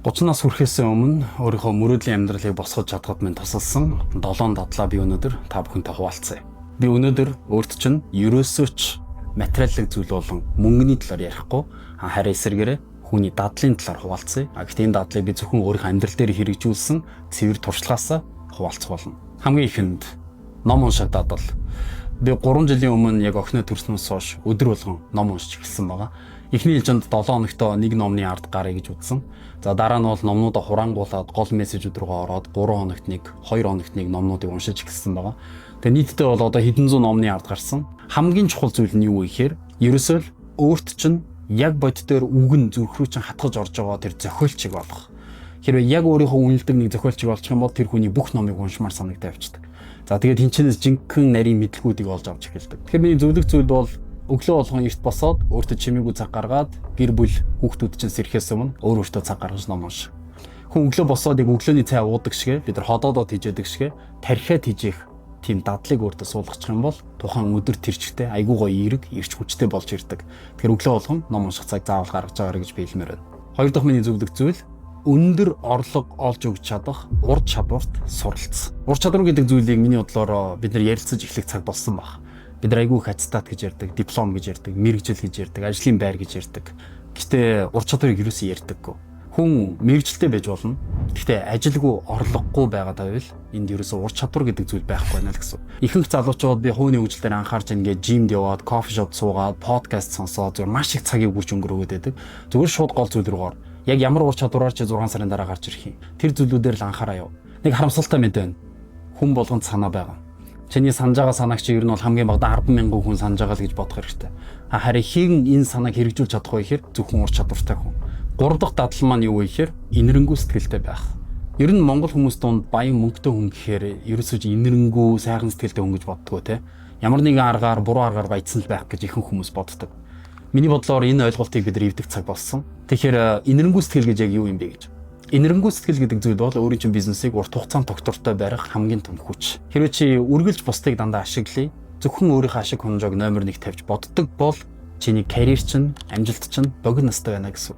30 нас хүрэхээс өмнө өөрийнхөө мөрөөдлийн амьдралыг босгож чадахад минь тусалсан 7 дадлаа би өнөөдөр та бүхэнтэй хуваалцъя. Би өнөөдөр өөрт чинь ерөөсөө ч материалын зүйл болон мөнгөний талаар ярихгүй, харин эсрэгээрээ хүний дадлын талаар хуваалцъя. А гэхдээ энэ дадлыг би зөвхөн өөрийнхөө амьдрал дээр хэрэгжүүлсэн цэвэр туршлагаасаа хуваалцах болно. Хамгийн ихэнд ном унших дадал. Би 3 жилийн өмнө яг охиноо төрснөөс хойш өдөр болгон ном уншиж эхэлсэн байгаа. Эхний ээлжинд 7 хоногтоо нэг номны ард гаръя гэж үзсэн. За, дараа нь бол номнуудаа хураангуулаад гол мессежүүд рүү ороод 3 хоногт нэг, 2 хоногт нэг номнуудыг уншиж эхэлсэн байгаа. Тэгээ нийтдээ бол одоо хэдэн зуун номны ард гарсан. Хамгийн чухал зүйл нь юу вэ гэхээр ерөөсөө л өөрт чинь яг бодит дээр үг нь зүрх рүү чинь хатгаж орж байгаа тэр зохиолчийг олох. Хэрвээ яг өөрийнхөө үнэлдэг нэг зохиолчийг олчих юм бол тэр хүний бүх номыг уншмаар санагдаа явчихдаг. За, тэгээд тэнчнээс жинхэнэ нарийн мэдлэгүүдийг олж авч эхэлдэг. Тэгэхээр миний зөвлөх зүйл бол өглөө болгон эрт босоод, өөртөө чимээгүй цаг гаргаад, гэр бүл, хүүхдүүд чинь сэрэхээс өмнө өөр өөртөө цаг гаргаж ном унш. Хүн өглөө босоод яг өглөөний цай уудаг шигэ, бид нар ходоодоо тэжээдэг шигэ тархиа тэжээх тийм дадлыг өөртөө суулгачих юм бол тухайн өдөр тэр чигтээ айгүй гоё эерэг, эрч хүчтэй болж ирдэг. Тэгэхээр өглөө болгон ном унших цаг заавал гаргаж байгаарай гэж би хэлмээр байна. Хоёр дахь миний зөвлөх зүйл: өндөр орлого олж өгч чадах ур чадварт суралц. Ур чадвар гэдэг зүйлийг миний бодлоор бид нар ярилцаж эхлэх цаг болсон баг. Бид нар айгүй их аттестат гэж ярьдаг, диплом гэж ярьдаг, мэргэжил гэж ярьдаг, ажлын байр гэж ярьдаг. Гэхдээ ур чадварыг ерөөсөө ярьдаггүй. Хүн мэргэжилтэй байж болно. Гэхдээ ажилгүй, орлогогүй байгаа байвал энд ерөөсөө ур чадвар гэдэг зүйл байхгүй байна л гэсэн. Ихэнх залуучууд би хувийн хөгжил дээр анхаарч, ингээд gym д яваад, coffee shop суугаад, подкаст сонсоод зүгээр маш их цагийг үрж өнгөрөөд байдаг. Зүгээр шууд гол зүйл рүү ор. Яг ямар ур чадвараар чи 6 сарын дараа гарч ирэх юм? Тэр зүйлүүдээр л анхаараа яв. Нэг харамсалтай мэдээ байна. Хүн болгонд санаа байгаа. Чиний санаж байгаа санааг чи ер нь бол хамгийн багадаа 10 мянган хүн санаж байгаа л гэж бодох хэрэгтэй. Харин хэн энэ санааг хэрэгжүүлж чадах вэ гэхээр зөвхөн ур чадвартай хүн. Гурав дахь дадал маань юу вэ гэхээр инэрэнгүй сэтгэлтэй байх. Ер нь монгол хүмүүс дунд баян мөнгөтэй хүн гэхээр ерөөсөө ч инэрэнгүй, сайхан сэтгэлтэй хүн гэж боддгоо те. Ямар нэгэн аргаар, буруу аргаар баяжсан л байх гэж ихэнх хүмүүс боддог. Миний бодлоор энэ ойлголтыг бид нар эвдэх цаг болсон. Тэгэхээр инэрэнгүй сэтгэл гэж яг юу юм бэ гэж. Инэрэнгүй сэтгэл гэдэг зүйл бол өөрийн чинь бизнесийг урт хугацаанд тогтвортой барих хамгийн том хүч. Хэрвээ чи үргэлж бусдыг дандаа ашиглая, зөвхөн өөрийнхөө ашиг хонжоог номер 1 тавьж боддог бол чиний карьер чинь, амжилт чинь богино настай байна гэсэн.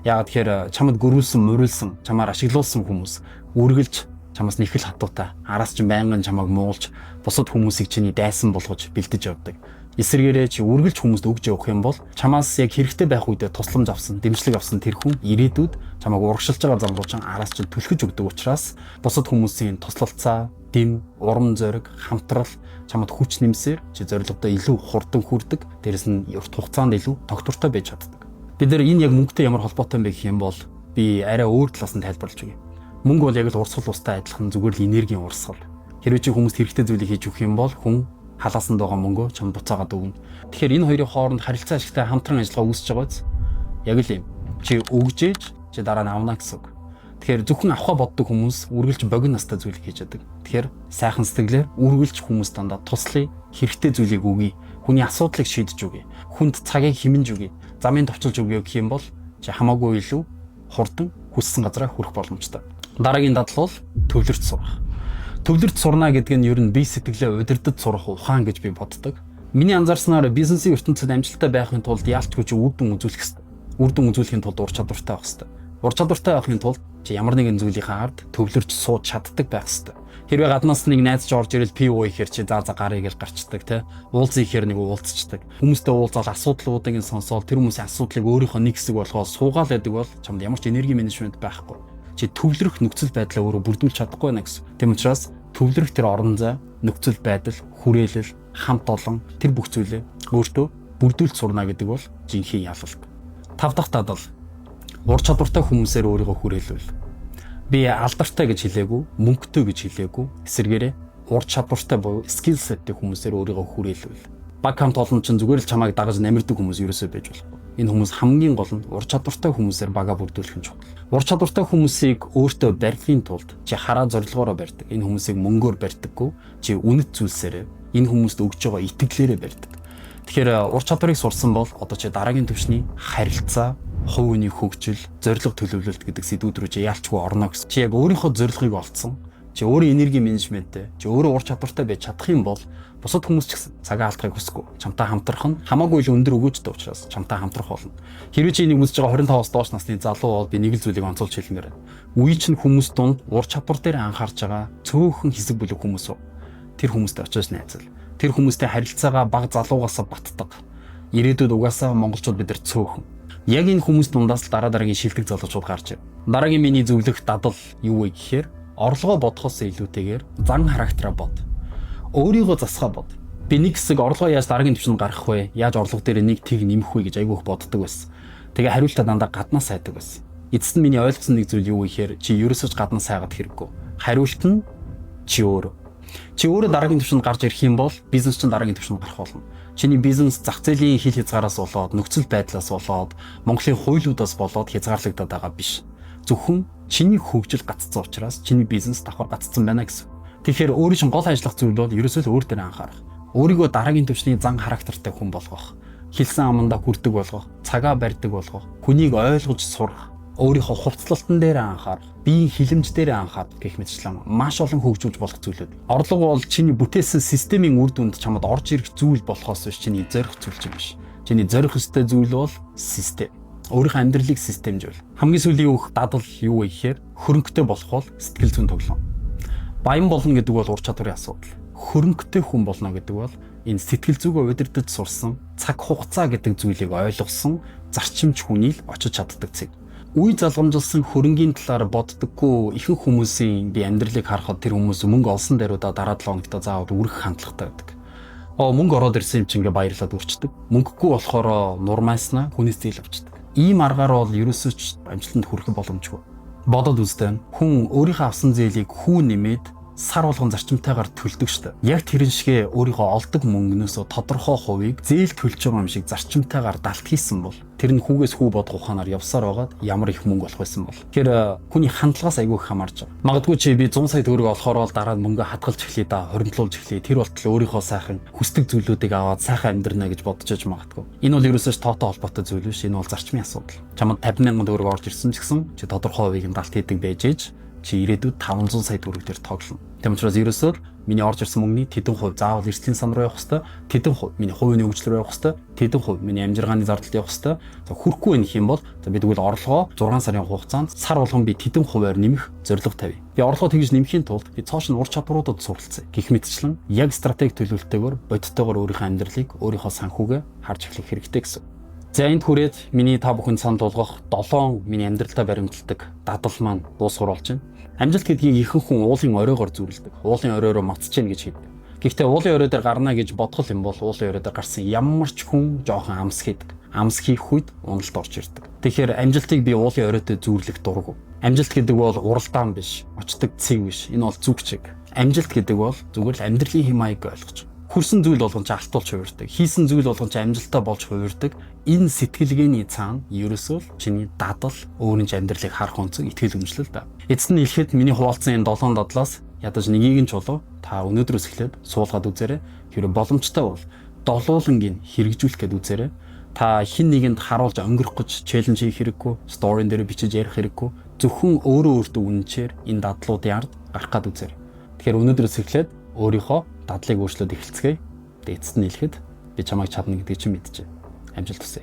Яагаад тэгэхээр чамд гөрүүлсэн, муриулсан, чамаар ашиглуулсан хүмүүс үргэлж чамаас нэг л хатуутай. Араас чинь байнгын чамайг муулж, бусад хүмүүсийг чиний дайсан болгож бэлдэж явдаг. Эсрэгээрээ чи үргэлж хүмүүст өгж явах юм бол чамаас яг хэрэгтэй байх үедээ тусламж авсан, дэмжлэг авсан тэр хүн ирээдүйд чамайг урагшилж байгаа зам руу чин араас чинь түлхэж өгдөг учраас бусад хүмүүсийн туслалцаа, дэм, урам зориг, хамтрал чамд хүч нэмсээр чи зорилгодоо илүү хурдан хүрдэг. Дээрэс нь урт хугацаанд илүү тогтвортой байж чаддаг. Бид нар энэ яг мөнгөтэй ямар холбоотой юм бэ гэх юм бол би арай өөр талаас нь тайлбарлаж өгье. Мөнгө бол яг л урсгал устай адилхан зүгээр л энергийн урсгал. Хэрвээ чи хүмүүст хэрэгтэй зүйлийг хийж өгөх юм бол хүн халаасанд байгаа мөнгөө чамд буцаагаад өгнө. Тэгэхээр энэ хоёрын хооронд харилцаа ашигтай хамтран ажиллагаа үүсэж байгаа биз? Яг л юм. Чи өгж ээж чи дараа нь авна гэсэн үг. Тэгэхээр зөвхөн авахаа боддог хүмүүс үргэлж богино настай зүйлийг хийж яадаг. Тэгэхээр сайхан сэтгэлээр үргэлж хүмүүс дандаа туслая, хэрэгтэй зүйлийг өгье, хүний асуудлыг шийдэж өгье, хүнд цагийг хэмнэж өгье, замын товчилж өгье гэх юм бол чи хамаагүй илүү хурдан хүссэн газараа хүрэх боломжтой. Дараагийн дадал бол төвлөрч сурах. Төвлөрч сурна гэдэг нь ер нь бие сэтгэлээ удирдах сурах ухаан гэж би боддог. Миний анзаарснаар бизнесийн ертөнцид амжилттай байхын тулд яалтгүй чи үр дүн үзүүлэх ёстой. Үр дүн үзүүлэхийн тулд ур чадвартай байх ёстой. Ур чадвартай байхын тулд чи ямар нэгэн зүйлийнхээ ард төвлөрч сууж чаддаг байх ёстой. Хэрвээ гаднаас нэг найз ч орж ирэл пив ууя гэхээр чи за за гаръя гэж гарчдаг те. Уулзъя гэхээр нэг уулзчдаг. Хүмүүстэй уулзаал, асуудлуудыг нь сонсоол, тэр хүмүүсийн асуудлыг өөрийнхөө нэг хэсэг болгоод суугаал байдаг бол чамд ямар ч энерги менежмент байхгүй. Чи төвлөрөх нөхцөл байдлаа өөрөө бүрдүүлж чадахгүй байна гэсэн. Тийм учраас төвлөрөх тэр орон зай, нөхцөл байдал, хүрээлэл, хамт олон тэр бүх зүйлээ өөртөө бүрдүүлж сурна гэдэг бол жинхэнэ ялалт. Тав дахь дадал: ур чадвартай хүмүүсээр өөрийгөө хүрээлүүл. Би алдартай гэж хэлээгүй, мөнгөтэй гэж хэлээгүй. Эсрэгээрээ ур чадвартай буюу skill set тэй хүмүүсээр өөрийгөө хүрээлүүл. Баг хамт олон чинь зүгээр л чамайг дагаж намирдаг хүмүүс ерөөсөө байж болохгүй. Энэ хүмүүс хамгийн гол нь ур чадвартай хүмүүсээр бага бүрдүүлэх нь чухал. Ур чадвартай хүмүүсийг өөртөө барихын тулд чи хараа зорилгоороо барьдаг. Энэ хүмүүсийг мөнгөөр барьдаггүй. Чи үнэт зүйлсээрээ, энэ хүмүүст өгж байгаа итгэлээрээ барьдаг. Тэгэхээр ур чадварыг сурсан бол одоо чи дараагийн түвшний харилцаа, хувь хүний хөгжил, зорилго төлөвлөлт гэдэг сэдвүүд рүү чи яалчгүй орно гэсэн. Чи яг өөрийнхөө зорилгыг олцсон. Чи өөрөө энерги менежменттэй, чи өөрөө ур чадвартай байж чадах юм бол бусад хүмүүс ч гэсэн цагаа алдахыг хүсэхгүй. Чамтай хамтрах нь хамаагүй л өндөр өгөөжтэй учраас чамтай хамтрах болно. Хэрвээ чи энийг үзэж байгаа 25-аас доош насны залуу бол би нэг л зүйлийг онцолж хэлмээр байна. Үе чинь хүмүүс дунд ур чадвар дээр анхаарч байгаа цөөхөн хэсэг бүлэг хүмүүс үү? Тэр хүмүүстэй очиж найзал. Тэр хүмүүстэй харилцаагаа баг залуугаас баттдаг. Ирээдүйд угаасаа монголчууд бид нар цөөхөн. Яг энэ хүмүүс дундаас л дараа дараагийн шилдэг залуучууд гарч ирнэ. Дараагийн миний зөвлөх дадал юу вэ гэхээр орлогоо бодохоос илүүтэйгээр зан характераа бод. Өөрийгөө засхаа бод. Би нэг хэсэг орлогоо яаж дараагийн түвшинд гаргах вэ? Яаж орлого дээр нэг тэг нэмэх вэ гэж айгүйх боддог байсан. Тэгээ хариултаа дандаа гаднаас сайдаг байсан. Эцэст нь миний ойлгосон нэг зүйл юу вэ гэхээр чи ерөөсөө ч гаднаас сайгаад хэрэггүй. Хариулт нь чи өөрөө. Чи өөрөө дараагийн түвшинд гарч ирэх юм бол бизнес чинь дараагийн түвшинд гарах болно. Чиний бизнес зах зээлийн хил хязгаараас болоод, нөхцөл байдлаас болоод, Монголын хуулиудаас болоод хязгаарлагдаад байгаа биш. Зөвхөн чиний хөгжил гаццсан учраас чиний бизнес давхар гаццсан байна гэсэн. Тэгэхээр өөрийн чинь гол ажиллах зүйл бол ерөөсөө л өөр дээр анхаарах. Өөрийгөө дараагийн түвшний зан характертай хүн болгох, хэлсэн амандаа хүрдэг болгох, цагаа барьдаг болгох, хүнийг ойлгож сурах, өөрийнхөө хувцлалтан дээр анхаарах, биеийн хилэмж дээр анхаарах гэх мэтчлэн маш олон хөгжүүлж болох зүйлүүд. Орлого бол чиний бүтээсэн системийн үр дүнд чамд орж ирэх зүйл болохоос биш чиний зорих зүйл чинь биш. Чиний зорих ёстой зүйл бол систем. Өөрийнхөө амьдралыг системжүүл. Хамгийн сүүлийн өгөх дадал юу вэ гэхээр хөрөнгөтэй болох бол сэтгэл зүйн тоглоом. Баян болно гэдэг бол ур чадварын асуудал. Хөрөнгөтэй хүн болно гэдэг бол энэ сэтгэл зүгөө удирдах сурсан, цаг хугацаа гэдэг зүйлийг ойлгосон зарчимч хүний л очиж чаддаг цэг. Үе залгамжилсан хөрөнгийн талаар боддоггүй ихэнх хүмүүсийн би амьдралыг харахад тэр хүмүүс мөнгө олсон даруйдаа дараа 7 хоногт заавал үрэх хандлагатай байдаг. Мөнгө ороод ирсэн юм чинь ингээ баярлаад үрчдэг. Мөнгөгүй болохоор нурмайснаа хүнээс зээл авчдаг. Ийм аргаар бол ерөөсөө ч амжилтанд хүрэх боломжгүй. Бодоод үзтээ. Хүн өөрийнхөө авсан зээлийг хүү нэмээд сар болгон зарчимтайгаар төлдөг штэ. Яг тэрэн шигэ өөрийнхөө олдог мөнгнөөсөө тодорхой хувийг зээл төлж байгаа юм шиг зарчимтайгаар далт хийсэн бол тэр нь хүүгээс хүү бодох ухаанаар явсаар байгаад ямар их мөнгө болох байсан бол. Тэгэхээр хүний хандлагаас айгүй их хамаарч байгаа. Магадгүй чи би 100 сая төгрөг олохоор бол дараа нь мөнгө хадгалж эхлэе да, хоримтлуулж эхлэе. Тэр болтол өөрийнхөө сайхан хүсдэг зүйлүүдийг аваад сайхан амьдрна гэж бодож яж магадгүй. Энэ бол ерөөсөө ч тоотой холбоотой зүйл биш. Энэ бол зарчмын асуудал. Чамд 50 мянган төгрөг орж ирсэн ч гэсэн чи тодорхой хувийг нь далт хийдэг байж ээж чи ирээдүйд 500 сая төгрөг дээр тоглоно. Тийм учраас ерөөсөө миний орж ирсэн мөнгөний тэдэн хувь заавал эрсдлийн сан руу явах хэвээр, тэдэн хувь миний хувийн хөгжил рүү явах хэвээр, тэдэн хувь миний амжиргааны зардалд явах хэвээр. За хүрхгүй байх юм бол за би тэгвэл орлогоо 6 сарын хугацаанд сар болгон би тэдэн хувиар нэмэх зорилго тавья. Би орлогоо тэгж нэмэхийн тулд би цоош нь ур чадваруудад суралцъя. Гэх мэтчлэн яг стратеги төлөвлөлтөөр бодиттойгоор өөрийнхөө амьдралыг өөрийнхөө санхүүгээ харж эхлэх хэрэгтэй гэсэн. За энд хүрээд миний та бүхэнд санал болгох 7 миний амьдралдаа баримталдаг дадал маань дуусгар болж байна. Амжилт гэдгийг ихэнх хүн уулын оройгоор зүрлдэг. Уулын орой руу мацж гин гэж хэлдэг. Гэхдээ уулын орой дээр гарна гэж бодгол юм бол уулын орой дээр гарсан ямар ч хүн жоохон амс хийдэг. Амс хийх үед уналд орж ирдэг. Тэгэхээр амжилтыг би уулын оройтой зүүрлэх дургу. Амжилт гэдэг бол уралдаан биш, очдог цэг биш. Энэ бол зүг чиг. Амжилт гэдэг бол зүгээр л амьдралын хэм маяг ойлгож хүрсэн зүйл болгон ч алтуулж хувирдаг. Хийсэн зүйл болгон ч амжилттай болж хувирдаг. Энэ сэтгэлгээний цаана ерөөсөө л чиний дадал, өөрийн ч амьдралыг харах өнцөг, итгэл үнэмшлэл байна. Эцэст нь хэлэхэд миний хуваалцсан энэ 7 дадлаас ядаж нэгийг нь чулуу та өнөөдрөөс эхлээд суулгаад үзээрэй. Хэрвээ боломжтой бол долуулангийг хэрэгжүүлэх гээд үзээрэй. Та хэн нэгэнд харуулж өнгөрөх гэж challenge хийх хэрэггүй, story-н дээр бичиж ярих хэрэггүй. Зөвхөн өөрөө өөртөө үнэнчээр энэ дадлуудын ард гарах гээд үзээрэй. Тэгэхээр өнөөдрөөс эхлээд өөрийнхөө дадлыг өөрчлөөд эхэлцгээе. Тэгээ эцэст нь хэлэхэд би чамайг чадна гэдгийг чинь мэдчихэ. Амжилт хүсье.